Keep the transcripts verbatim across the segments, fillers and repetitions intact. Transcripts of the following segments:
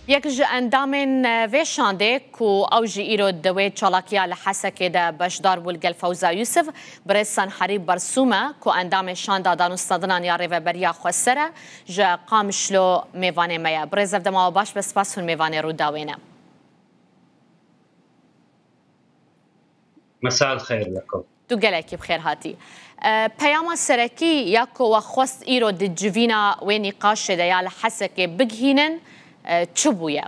Yek ji endamên, e, vê şandê ku ew jî îro di wê çalakiya li Hesekê de beşdar bû li gel Fewza Yûsif, birêz Sanherî Bersûm e ku endamê şanda danûstandinan ya Rêveberiya Xweser e, ji Qamişlo mêvanê me ye. Birêz, ev dema we baş be, spas hûn mêvanê Rûdawê ne. مساء الخير لكم. Tu gelekî bi xêr hatî. E, peyama serekî ya ku we xwest îro di civîna wê nîqaşê de ya li Hesekê bigihînin, e, çi bûye?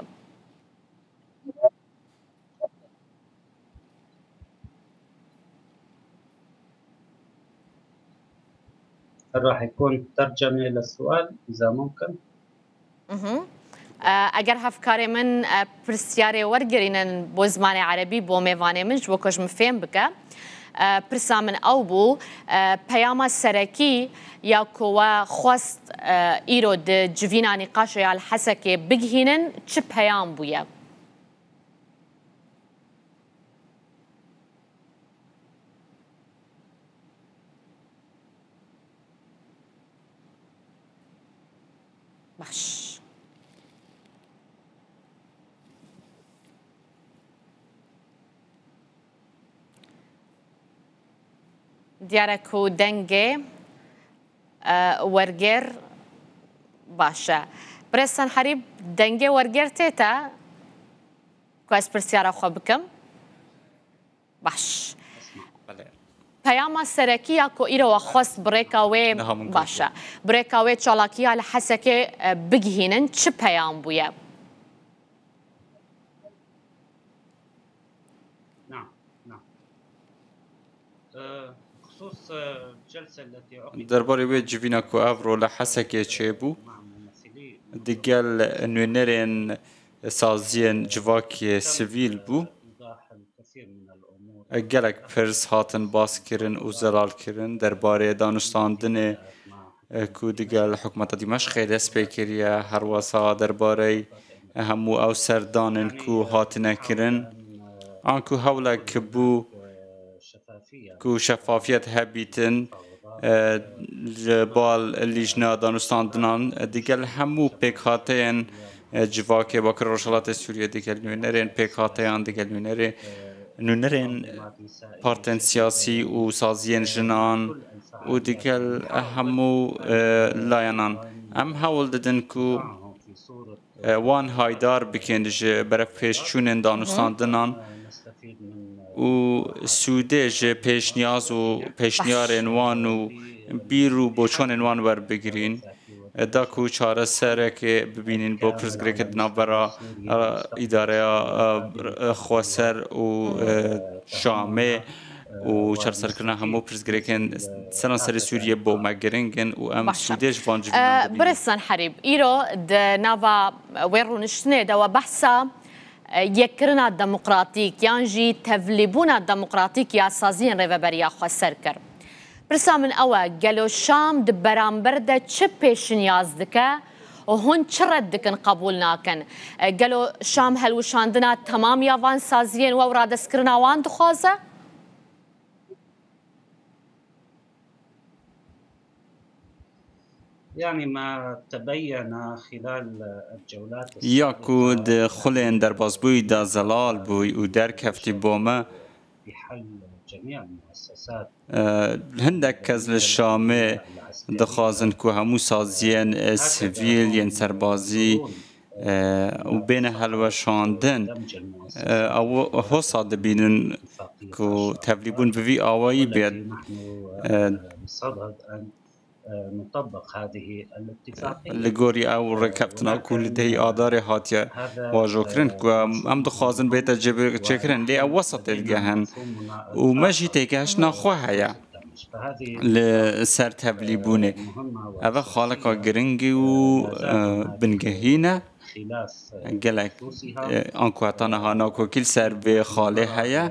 هل راح يكون ترجمة للسؤال إذا ممكن؟ Mhm. E, eger hevkarê min, e, pirsyarê wergerînin bo zimanê erebî bo mêvanê min, ji bo ku ji min fêm bike. E, pirsa min ew bû, e, peyama serekî ya ku we xwest, e, îro di civîna nîqaşê ya li Hesekê bigihînin, çi peyam bûye? Baş. Diyar e ku dengê, e, wergêr baş e. Birêz Sanherî, dengê wergêr tê te ku ez pirsyara xwe bikim? Baş. Belê. Peyama serekî ya ku îro we xwest bi rêka wê Niha min baş e. Bi rêka wê çalakiya li Hesekê, e, bigihînin, çi peyam bûye? نعم، نعم. أه، بخصوص، أه، الجلسة التي عقدت Derbarê wê civîna ku evro li Hesekê çêbû, مع ممثلي digel nûnerên saziyên civakê sivîl bû. إيضاح الكثير من الأمور. Gelek pirs hatin baskirin û zelalkirin derbarê danûstandinê, e, ku digel hikûmeta Dîmeşqê dest pê kiriye, herwesa derbarê hemû ew serdanên ku hatine kirin, anku hewlek bû ku şefafiyet hebîtin, e, li bal lîjna danûstandinan, e, digel hemû pêkhateyên, e, civakê Bakur Rojhilatê Sûriyê, digel nûnerên pêkhateyan, digel nûnerê, nûnerên partên siyasî û saziyên jinan û digel hemû, e, layanan. Em hewl didin ku, e, wan haydar bikin ji berevpêşçûnên danûstandinan û sûdê ji pêşniyaz û pêşniyarên wan û bîr û boçonên wan werbigirîn. E, da ku çareserekê bibînin bo pirsgirêkê di navbera, e, îdareya, e, xweser û, e, Şamê û çareserkirina hemû pirsgirêkên seranserê Sûriyê bo me giring in û em Baş e. Sûdê ji van civînan E, dibînin. Birêz Sanherî, îro di nava wê rûniştinê de we behsa, e, yekkirina demokratîk yan jî tevlîbûna demokratîk ya saziyên Rêveberiya Xweser kir. Pirsa min ew e, gelo Şam di beramber de çi pêşinyaz dike û hûn çi red dikin, qebûl nakin? E, gelo Şam helwişandina temam ya van saziyên we û radestkirina wan dixwaze? يعني ما تبين خلال الجولات Ya ku السابقة di xulên derbasbûyî de zelal bûy û derkeftî bo me, بحل جميع المؤسسات e, hindek kes li Şamê dixwazin ku hemû saziyên, e, sivîl yên serbazî, e, û bêne helweşandin. E, ew hosa dibînin ku tevlîbûn bi vî awayî bê. E, نطبق هذه الاتفاقية. Li gorî ew rêkeftina ku li dehî Adarê hatiye wajokirin ku em, em dixwazin bête cêbir-, çêkirin, lê ew wesa têdigehin û me jî têgihiştina xwe heye li ser tevlîbûnê. Ev e xaleka giringî û, e, bingehîn e. Gelek, e, anku heta niha nakokî li ser vê xalê heye.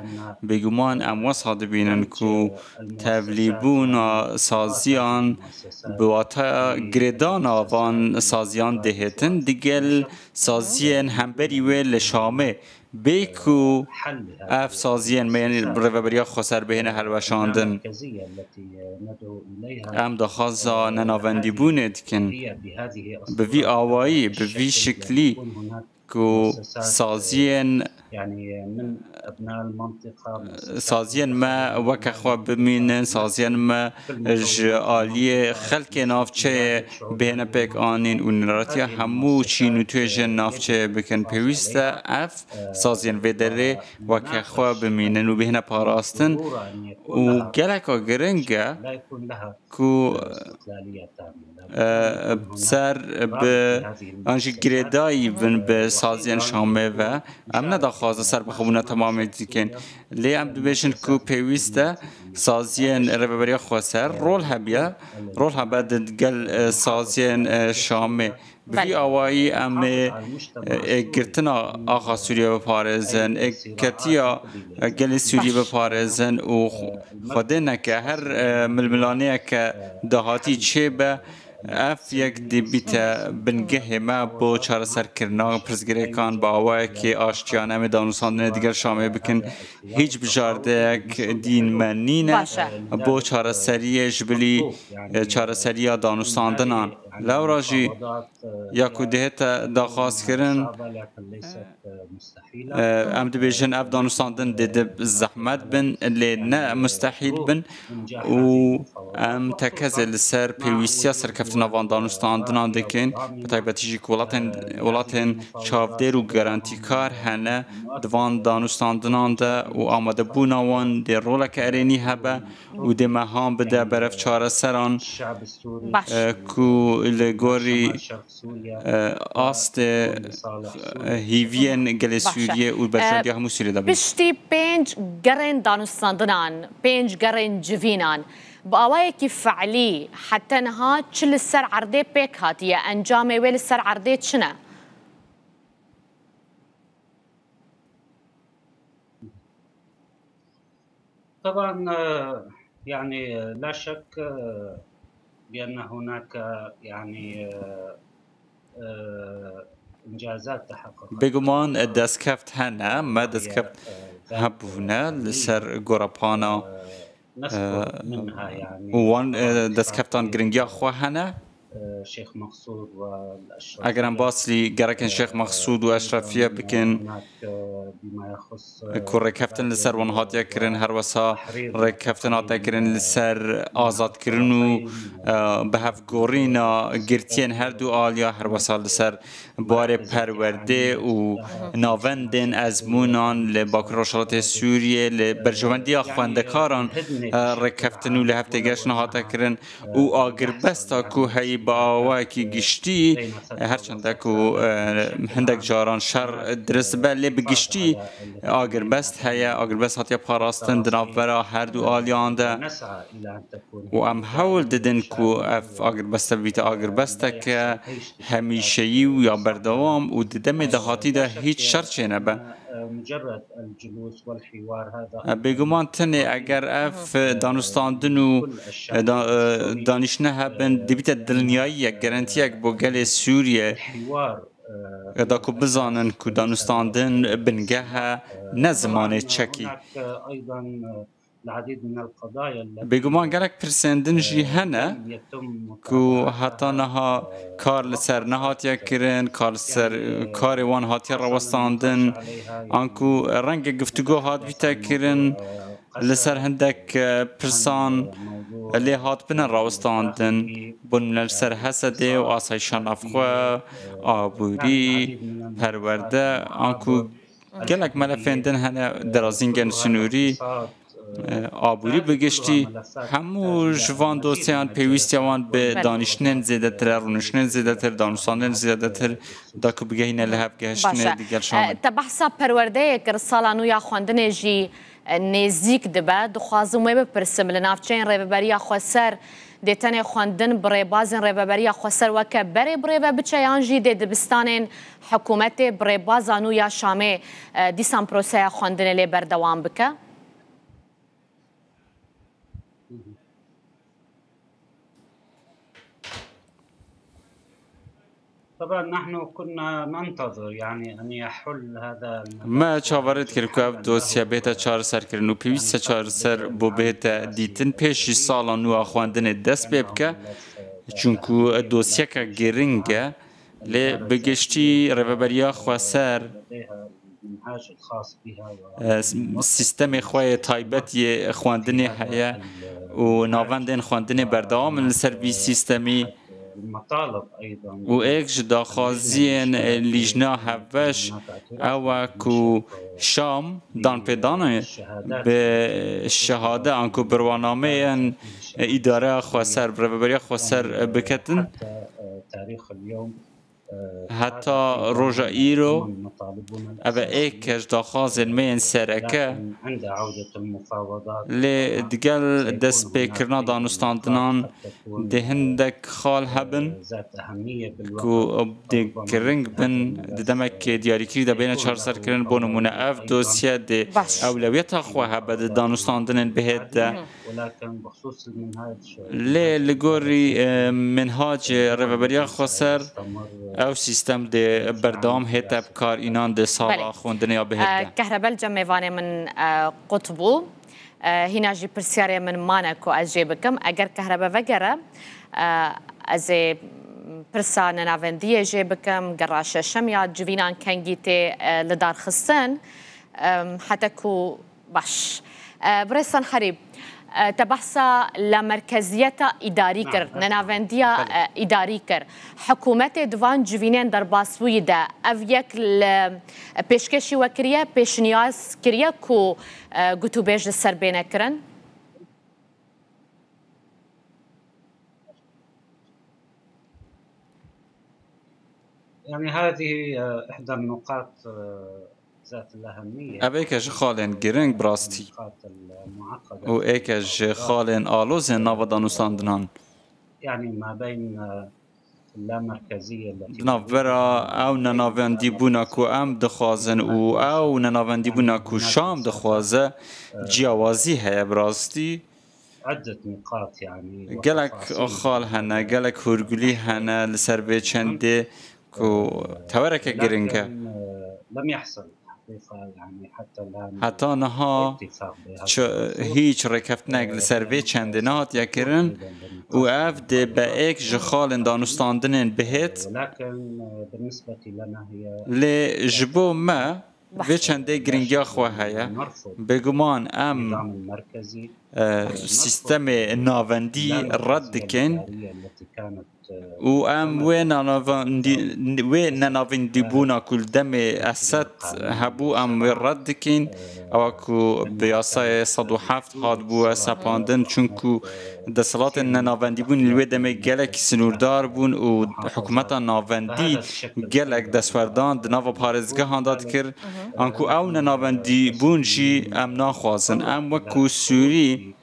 Bêguman em wesa dibînin ku tevlîbûna saziyan bi wataya girêdana van saziyan dihêtin digel saziyên hemberî wê li Şamê. Bê ku ev saziyên me, yên Rêveberiya Xweser bihêne helweşandin. Em daxwaza nenavendîbûnê dikin. Bi vî awayî, bi vî şiklî ku saziyên saziyên me weke xwe bimînin, saziyên me ji aliyê xelkê navçeyê bihêne pêk anîn û niratiya hemû çîn û tuêjên navçeyê bikin. Pêwîst e ev saziyên vê derê weke xwe bimînin û bihêne parastin û geleka giring e ku, e, ser bi, an jî girêdayî bin bi saziyên Şamê ve. Em ne daxwaza serbixwebûna temamê dikin. Lê em dibêjin ku pêwîst e saziyên Rêveberiya Xweser rol hebiye, rol hebe di gel, e, saziyên, e, Şamê. Bi vî awayî em ê, e, êkgirtina axa Sûriye biparêzin, êkketiya, e, gelê Sûriye biparêzin û xwedê neke her, e, milmilaneyeke dahatî çêbe, ev yek dê bîte bingehê me bo çareserkirina pirsgirêkan bi awayekî aştiyane. Em ê danûstandinê digel Şamê bikin. Hîç bijardeyek dîn me nîne. Baş e. Bo çareseriyê ji bilî, e, çareseriya danûstandinan. Lewra jî ya ku dihête daxwazkirin, e, em dibêjin ev danûstandin dê di zehmet bin, lê ne mustehîl bin û em tekezê li ser pêwîstiya serkeftina van danûstandinan dikin, bi taybetî jî ku welatên, welatên çavdêr û garantîkar hene di van danûstandinan de û amadebûna wan dê roleke erênî hebe û dê mehan bide berev çareseran, Baş. e, ku li gorî, e, astê, e, hîviyên gelê Sûriyê û berjewendiya hemû Sûriyê de bin. Piştî pênc gerên danûstandinan, pênc gerên civînan, bi awayekî fe'lî heta niha çi li ser erdê pêk hatiye? Encamê wê li ser erdê çi ne? طبعا، آه، يعني، آه، لا شك، آه، بأن هناك، يعني، آه، آه، إنجازات تحققت. Bêguman, e, destkeft hene, me destkeft hebûne li ser gorepana, e, û wan, e, destkeftan giringiya xwe hene. Eger em bas li gerekên Şêx Mexsûd û Eşrefiye bikin, ku rêkeftin li ser wan hatiye kirin, her wesa rêkeftin hate kirin li ser azadkirin û, e, bihevgorîna girtiyên her du aliya, her wesa li ser barê perwerdê û navendên ezmûnan li Bakur Rojhilatê Sûriyê, li berjewendiya xwendekaran, e, rêkeftin û li hevtêgeştina hate kirin. Û agirbesta ku heyî bi awayekî giştî, her çende ku, e, hindek caran şer dirist be, lê bi giştî agirbest heye, agirbest hatiye parastin di navbera her du aliyan de. Û em hewl didin ku ev agirbeste bibîte agirbesteke hemîşeyî û ya berdewam û di demê dahatî de hîç şer çênebe. Bêguman tenê eger ev danûstandin û, e, da-, e, danîştine hebin, dibîte dilniyayiyek, garantiyek bo gelê Sûriye, e, da ku bizanin ku danûstandin bingeh e, ne zimanê çekî. Bêguman gelek pirsên din jî hene ku heta niha kar li ser nehatiye kirin, kar li ser karê wan hatiye rawestandin, anku rengê giftûgo hat bîte kirin, li ser hindek, e, pirsan lê hatibine rawestandin, bûn li ser Hesedê û asayişa navxwe, aborî, perwerde, anku gelek melefên din hene derazîngên sinûrî, e, aborî bi giştî, hemû ji van dosyeyan pêwîstiya wan bi danîştinên zêdetir e, rûniştinên zêdetir, danûstandinên zêdetir, da ku bigehîne li hev gehiştinê digel Şamê. E, te behsa perwerdeyê kir, sala nû ya xwendinê jî, e, nêzîk dibe. Dixwazim wê bipirsim, li navçeyên Rêveberiya Xweser dê tenê xwendin bi rêbazên Rêveberiya Xweser weke berê birêve biçe yan jî dê dibistanên hikûmetê bi rêbaza nû ya Şamê, e, dîsan proseya xwendinê lê berdewam bike? طبعا نحن كنا ننتظر، يعني، أن يحل هذا الملف. Me çaverê dikir ku ev dosye bête çareserkirin û pêwîst e çareser bo bête dîtin pêşî sala nû a xwendinê dest pê bike. Çunku dosyeke giring e. Lê bi giştî Rêveberiya Xweser, e, s-, sîstemê xwe yê taybet yê xwendinê heye û navendên xwendinê berdewam in li ser vî sîstemî. Û êk ji daxwaziyên, e, Lîjna Hevbeş ew e ku Şam danpêdanê bi şehade anku birwanameyên, e, îdareya xweser, bi rêveberiya xweser, e, biketin. Heta roja îro, ev e êk ji daxwazên me yên sereke, lê digel destpêkirina danûstandinan dê hindek xal hebin ku dê giring bin di demekê diyarîkirî de bêne çareserkirin. Bo nimûne, ev dosye dê Baş. ewlewiyeta xwe hebe di danûstandinên bihêt de. Lê li gorî, e, minhacê Rêveberiya Xweser, ew sîstem dê berdewam hête bi kar înan di sala Belê. xwendinê ya bihêt de. E, Kehrebel cem mêvanê min, e, qut bû. E, hîna jî pirsiyarê min mane ku ez jê bikim. Eger kehrebe vegere, e, ez ê pirsa nenavendiyê jê bikim, gera şeşem ya civînan kengî tê, e, lidarxistin, e, heta ku Baş. E, Birêz Senherî, e, te behsa lamerkeziyeta îdarî kir, nenavendiya, e, îdarî kir. Hikûmetê di van civînên derbasbûyî de ev yek li pêşkêşî we kiriye, pêşniyaz kiriye ku, e, gotûbêj li ser bêne kirin? يعني هذه، آه، إحدى النقاط، آه، Ev êke ji xalên giring bi rastî û êke ji xalên alozên nava danûstandinan. Di navbera ew nenavendîbûna ku em dixwazin û ew nenavendîbûna ku Şam dixwaze, ciyawazî heye bi rastî. Gelek xal hene, gelek hûrgulî hene li ser vê çendê ku tewereke giring e. Heta niha çi, hîç rêkeftinek li ser vê çendê nehatiye kirin û ev dê be êk ji xalên danûstandinên bihêt. Lê ji bo me, Vê çendê giringiya xwe heye. Bêguman em, e, sîstemê navendî red dikin û em wê nenavendî-, wê nenavendîbûna ku li demê Esed hebû, em wê red dikin. Ewa ku bi yasayê sed û heft hatbû sepandin, çunku Desthilatên nenavendîbûn li wê demê gelek sinûrdar bûn û hikûmeta navendî gelek destwerdan di nava parêzgehan de dikir. Anku ew nenavendîbûn jî em naxwazin. Em wekû Sûrî,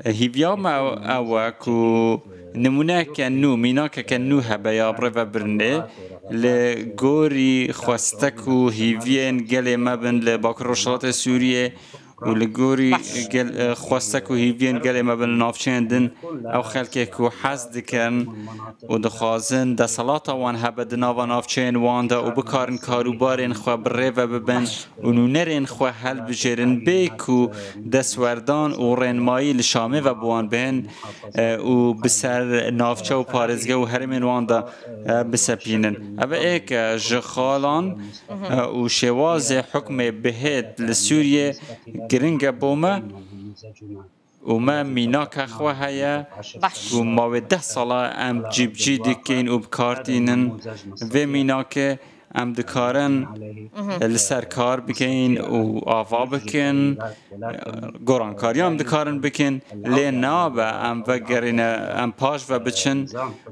hîviya me ew e ku nimûneyeke nû, mînakeke nû hebe ya birêvebirinê, li gorî xwestek û hîviyên gelê me bin li Bakur Rojhilatê Sûriyê, û li gorî gel-, e, xwestek û hîviyên gelê me bin li navçeyên din, ew xelkê ku hez dikin û dixwazin desthilata wan hebe di nava navçeyên wan de û bikarin karûbarên xwe bi rê ve bibin û nûnerên xwe helbijêrin, bê ku destwerdan û rênmayî li Şamê ve bi wan bihên, e, û bi ser navçe û parêzgeh û herêmên wan de, e, bisepînin. Ev êk e ji xalan, e, û şêwazê hukmê bihêt li Sûriyê giring e bo me û me mînaka xwe heye Baş. ku mawê deh sala em cîbicî dikin û bi kar tînin. Vê mînakê em dikarin li ser kar bikin û ava bikin. Gorankariya em dikarin bikin, lê nabe em vegerîne, em paş ve biçin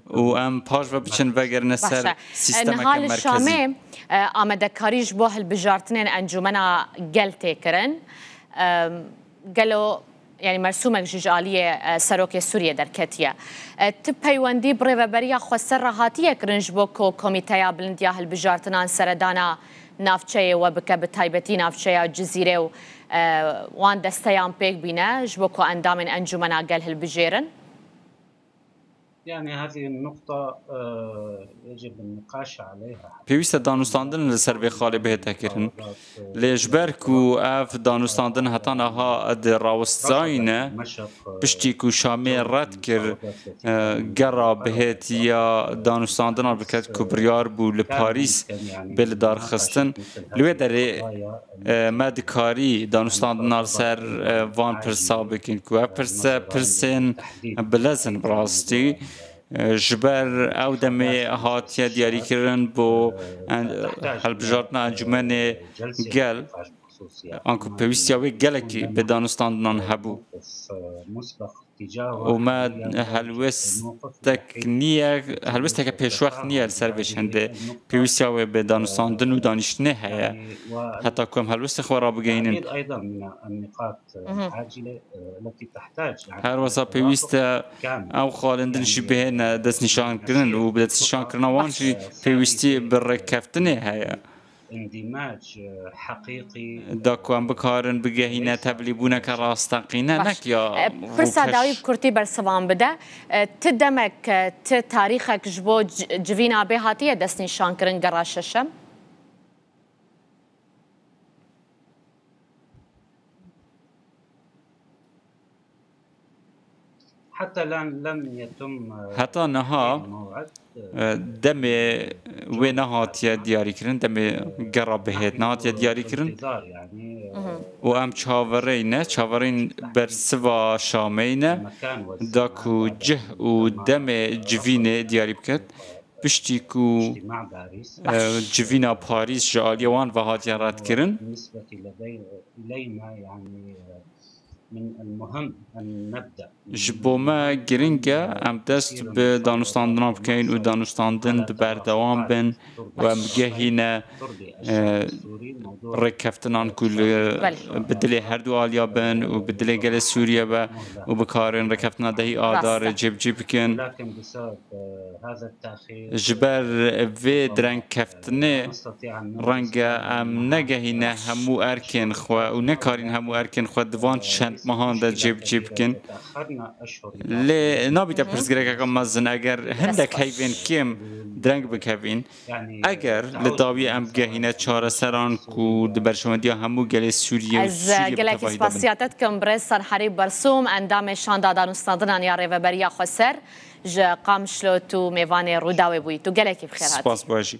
û em paş ve biçin vegerîne ser Baş e. sîstemeke Niha li merkezî. Şamê, e, amadekarî ji bo hilbijartinên Encûmena Gel tê kirin. E, gelo, yanî mersûmek jî ji aliyê, e, Serokê Sûriyê derketiye. E, ti peywendî bi Rêveberiya Xweser re hatiye kirin ji bo ku Komîteya Bilind ya Hilbijartinan seredana navçeyê we bike, bi taybetî navçeya Cizîrê û, e, wan desteyan pêk bîne, ji bo ku endamên Encûmena Gel hilbijêrin? يعني هذه النقطة، آه، يجب النقاش عليها. Pêwîst e danûstandin li ser vê xalê bihête kirin. Lê ji ber ku ev danûstandin heta niha di rawestayî ne, piştî ku Şamê red kir, e, gera bihêtiya danûstandinan biket ku biryar bû li Parîs bê li dar xistin. Li wê derê, e, me dikarî danûstandina li ser, e, van pirsa bikin ku ev pirse, pirsên bilez in bi rastî. E, ji ber ew demê hatiye diyarîkirin bo en-, hilbijartina Encûmenê Gel, anku pêwîstiya wê gelekî bi danûstandinan hebû. û me helwestek niye, helwesteke pêşwext niye li ser vê çendê. Pêwîstiya wê bi danûstandin û danîştinê heye. Heta ku em helwestê xwe rabigihînin. Her wesa pêwîst e ew xalên din jî bihêne destnîşankirin û bi destnîşankirina wan jî pêwîstî bi rêkeftinê heye. Da ku em bikarin bigehîne tevlîbûneke rasteqîne, nek ya. E, pirsa dawî bi kurtî bersivan bide. E, ti demek, e, ti tarîxek ji bo c-, civîna bê hatiye destnîşankirin gera şeşem? Heta niha, e, demê wê nehatiye diyarîkirin, demê gera bihêt nehatiye diyarîkirin. Û em çavereyne, çavereyên bersiva Şameyne, da ku cih û demê civînê diyarî biket. Piştî ku, e, civîna Parîs ji aliyê wan ve hatiye redkirin. Ji bo me giring e em dest bi danûstandinan bikeyin û danûstandin di berdewam bin û em bigehîne, e, rêkeftinan ku li, bi dilê her du aliya bin û bi dilê gelê Sûriye be û bikarin rêkeftina dehî Adar cêbicî bikin. Ji ber vê direngkeftinê renge em negehîne hemû erkên xwe û nekarîn hemû erkên xwe di van çend mehan de cêbicî bikin. Lê nabîte pirsgirêkeke mezin, eger hindek heyvên kêm direng bikevîn, eger li dawî em bigehîne çareseran ku di berjewendiya hemû gelê Sûriyê û Sûriyê bi tevahî de bin. Ez gelekî spasiya te dikim, birêz Serherî Bersûm, endamê Şanda Danûstandinan ya Rêveberiya Xweser ji Qamişlo, tu mêvanê Rûdawê bûyî. Tu gelekî bi xêr hatî. Spas bo jî.